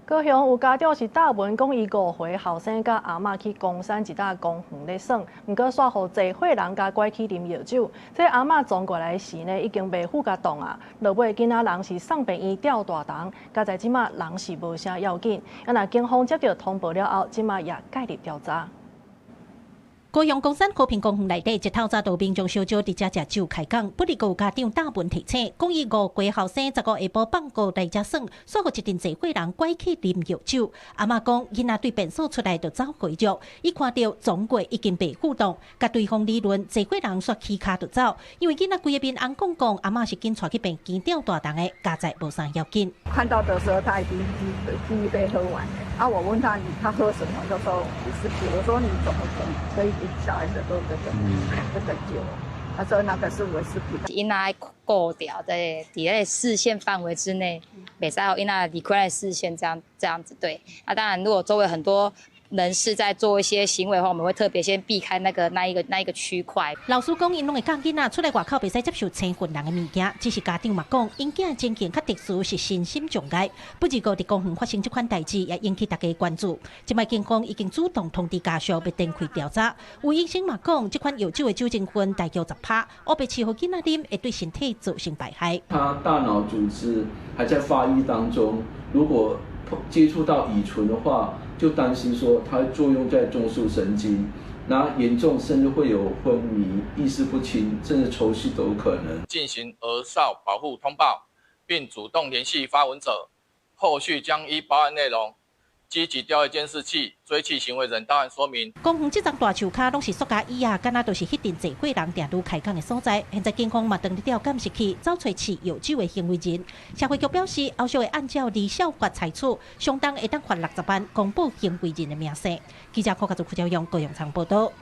高雄有家長是貼文講，伊五歲後生佮阿嬤去岡山一搭公園咧耍，毋過煞予濟歲人共拐去啉藥酒。這阿嬤撞過來時呢，已經袂赴共動啊。落尾囡仔人是送病院吊大腸，佳哉這馬人是無啥要緊。啊，若警方接著通報了後，這馬也介入調查。高雄岡山和平公園內底，一透早就民眾小少佇遮食酒開講，不過有家長貼文提醒，講伊五歲後生15下晡放學來遮耍，煞予一陣濟歲人拐去啉藥酒。阿嬤講，囡仔對便所出來就走回著，伊看著總過已經袂赴動，共對方理論，濟歲人煞起跤就走，因為囡仔規个面紅講講，阿嬤是緊帶去病院吊大腸的，佳哉無啥要緊。看到的時候，他已經第一杯喝完了。啊，我問他，他喝什麼？就說威士忌。我說你怎麼可以給小孩子喝這個酒？他說那個是威士忌。囡仔顧著，在佇咧視線範圍之內，袂使予囡仔離開視線，這樣子對。啊，當然，如果周圍很多人士在做一些行為的話，我們會特別先避開那一個區塊。老師講，𪜶攏會教囡仔出來外口袂使接受生份人的物件，只是家長嘛講，𪜶囝情形較特殊，是身心障礙。不過，佇公園發生這款代誌，也引起大家關注。這擺警方已經主動通知家屬，欲展開調查。有醫生嘛講，這款藥酒的酒精分大約10趴，烏白飼予囡仔啉，會對身體造成敗害。他大腦組織還在發育當中，如果接觸到乙醇的話，就擔心說它作用在中樞神經，那嚴重甚至會有昏迷、意識不清，甚至抽搐都有可能。進行兒少保護通報，並主動聯繫發文者，後續將依報案內容積極調閱監視器，追緝行為人到案說明。公園這叢大樹跤攏是塑膠椅仔，敢若都是彼陣濟歲人定都開講的所在。現在警方嘛當咧調監視器，找揣飼藥酒的行為人。社會局表示，後續會按照兒少法採取，相當會當罰60萬，公布行為人的明細。記者柯家祖、傅昭勇高雄場報道。